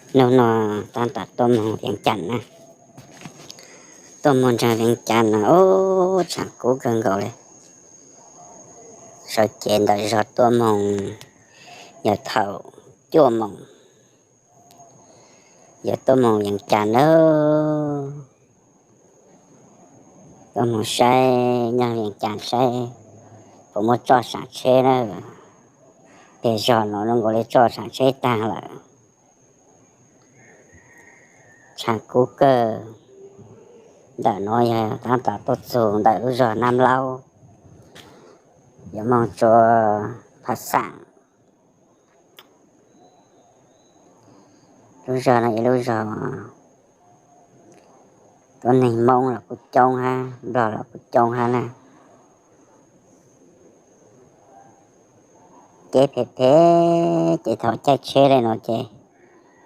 Hnub no tab tom tuaj moog Viav Cas na, tuaj moog nraag Viav Cas no ub tshaam kub kawg nkaus le. Sawv cev ntawm zog tuaj moog yog thaum cuaj moos, yog tuaj moog Viav Cas na, tuaj moog saib nyob Viav Cas saib puas muaj tsoj saav tsheb na. Peg zog no zoo nkaus li tsoj saav tsheb taag lawm. Tshaam kub kawg. Ntawm no yog tab tom tuaj txug ntawm lub zog Nab Laub, yuav moog rua Phav Xaam. Lub zog no yog lub zog tuab neeg Moob los kuj coob hab, Nplog los kuj coob hab na. Ces phem phem ces thaum caij tsheb le no ces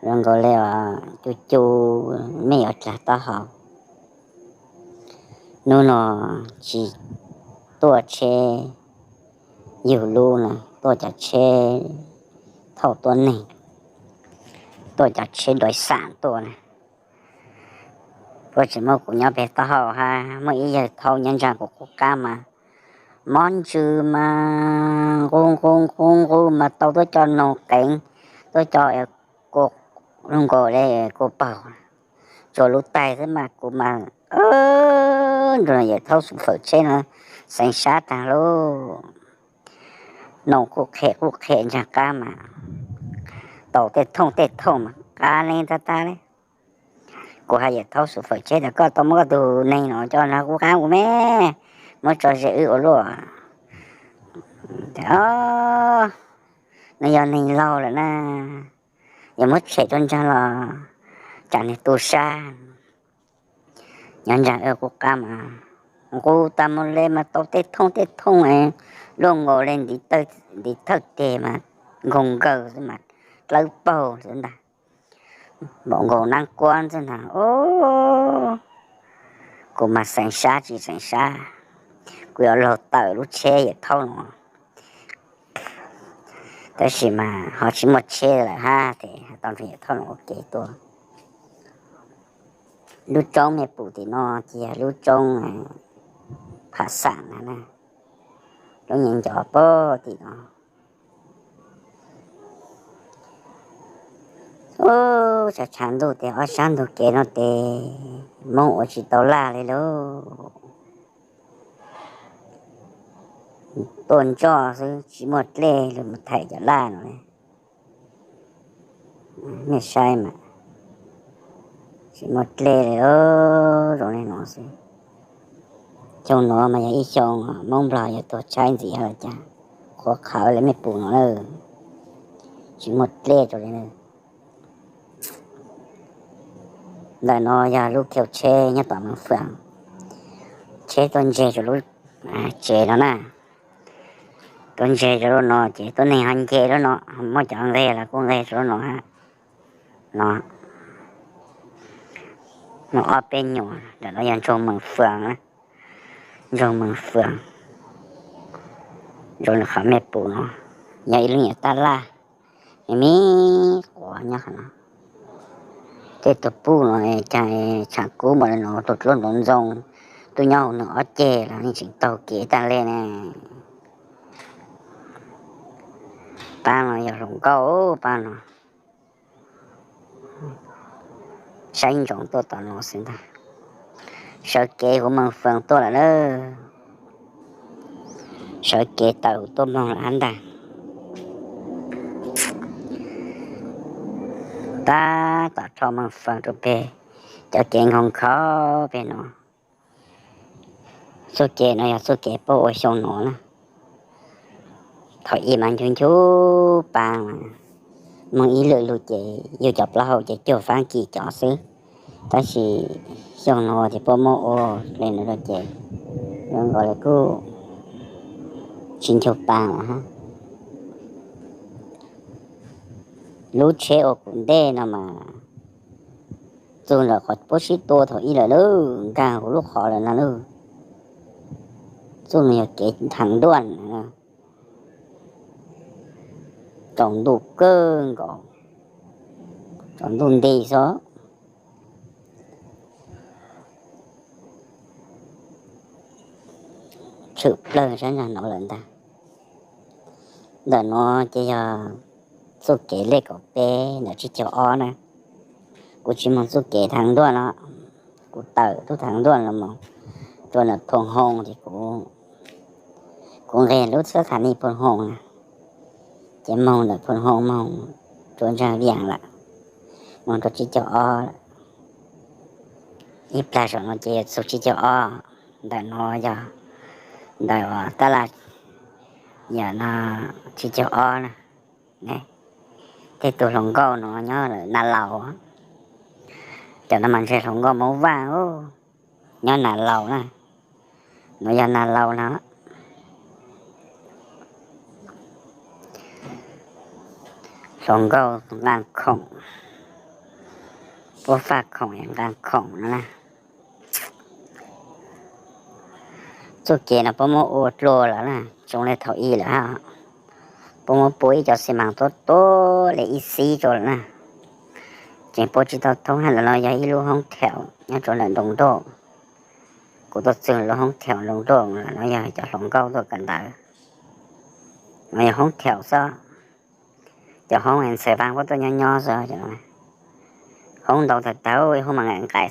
zoo nkaus li os cu cu mej yuav dlaag taub hau. Hnub no tsis tuaj tsheb yug lub na, tuaj cov tsheb thauj tuab neeg, tuaj cov tsheb dais xaam tuaj na. Puab tsis muab kuv nyob peg taub hau hab, muaj ib yawg thaub nyob ntsaa kuv qub qab mas mob ntsws mas nqus nqus nqus nqus mas tau tuab co noog qeev, tuab co kua lug nkaus le kua paug, tsuas lub taig xwb mas kuv mas nrug yawg thaub xum fawm tsheb no xeev sab taag lauj. Noog quj qhe quj qhe ntsaag qab mas tau tej thooj tej thooj mas qab neeb tag tag le. Kuv has yawg thaub xum fawm tsheb tas koj tau muab koj tug neeg no coj nraag kuv qab kuv me, muab tso ze wb ua luaj. Nws yog neeg laug lawm na, yog muab tshem rua ntsaag los tsam nws tu sab. Nyob ntsaag wb kuj qab mas nqus tas mus le mas tau tej thooj tej thooj luaj nkaus le ntiv thawj teg mas nkaug nkaws xwb mas dlawb paug xwb ntag, npaum nkaus naab kuab xwb ntag. Kuv mas xeev sab tsis xeev sab, kuv yuav laug tawm lub tsheb yawm thaub no, tab sis mas ho tsis muaj tsheb lawm hab ces tau nrug yawm thaub no ua ke tuaj. Lub roob mej pum tim no ces yog lub roob Pham Xaam na, lub nyeem ncov pog tim no. Ub, tshav tshav ntuj tes ob sab ntug kev no tes Moob ua tsis tau laj li lauj. Tuaj ntsoj xwb tsis muaj dlej li mus thaij cov laj no. Mej saib mas tsis muaj dlej li, zoo li no xwb. Xyoo no mas yog ib xyoo Moob Nplog yog tuag tshaib ntxiv los cas, qhuav qhawv li mej pum no na, tsis muaj dlej rau li na. Ntawm no yog lub kheu tsheb nyob tom Moos Fwm, tsheb tuaj ntseg rau lub tsev no na. Tuaj ntseg rau lub no ces tuab neeg ho nce lub no, muab cov nqeg los kuj nqeg rau lub no hab. No, no ob peb nyuas, ntawm no yog ntsoog Moos Fwm, ntsoog Moos Fwm, zoo li qhov mej pum no, yog ib lub nyuam tab laj, me me quav nyob qhov no. Tej tug puj no cas tshav kub npaum li no, tug dluab ntxoov ntxoo, tuaj nyob hauv nws ob ceg los yeej tseem taug kev tag li ne. Pab no yog hluas nkauj pab no. Saib ntsoov tuaj tom no xwb ntag. Sawv kev huv Moos Fwm tuaj lawm na. Sawv kev tawm tuaj moog lawm hab ntag. Tab tom rho Moos Fwm rau peg cov kev nkaug nkhaus peg no. Txuj kev no yog txuj kev puab ua xyoo no na. Thaum ub mas nchuv nchuv pa mas, moog ib lwm lug ces yug cov plaub hau ces cuag Faab Kis cov xwb. Tab sis xyoo no ces puab muab ua li no rau ces zoo nkaus li kuj tsis nchuv pa lawm hab. Lub tsheb ua kuv ntej no mas txug ntawm qhov puab sib tua thaum ub lawm lauj, nkaag huv lub qhov lawm no lauj. Txuj no yog kev thaav ntuaj, tsaus ntuj kawg nkaus. Tsaus ntuj nti xwb, tshwm plawg sab ntsag no lawm ntag. Ntawm no ces yog txuj kev lej kaum peb ntawm tsib caug ob na. Kuv tsis moog txuj kev thaav ntuaj no, kuv tawm tub thaav ntuaj no moog rua ntawm Phoos Hoo ces kuv, kuv nqeg lub txhab thav nij Phoos Hoo na, ces moog ntawm Phoos Hoo moog rua ntsag Vias lawm, moog rua tsib caug ob lawm. Ib plag saum no ces yog txug tsib caug ob, ntawm no yog ntawm tab laj, yog no tsib caug ob na. Tej tug hluas nkauj no nyob lawm Nas Laus, cov no mas ntshe hluas nkauj Moob Vaaj nyob Nas Laus na. No yog Nas Laus no. Hluas nkauj nqaa khoom, puab faj khoom nqaa khoom no na. Txuj kev no puab muab ua dlua lawm na, tsis zoo le thaum ub lawm hab. Puab muab pua ib co xi mas tuab tuab le ib xib rua lawm na. Tseem pua tsis tau thoob hab. Ntawm no yog ib lub hoob thaum nyob rua ntawm Nroos Nroj. Kuv tuaj txug lub hoob thaum Nroos Nroj, no yog cov hluas nkauj tuaj kawm ntawv. No yog hoob thaum xwb, cov hoob ntxhais vaaj puab tuaj nyob nyob xwb. Hoob ntau tag tag, ib hoob mas nqaim nqaim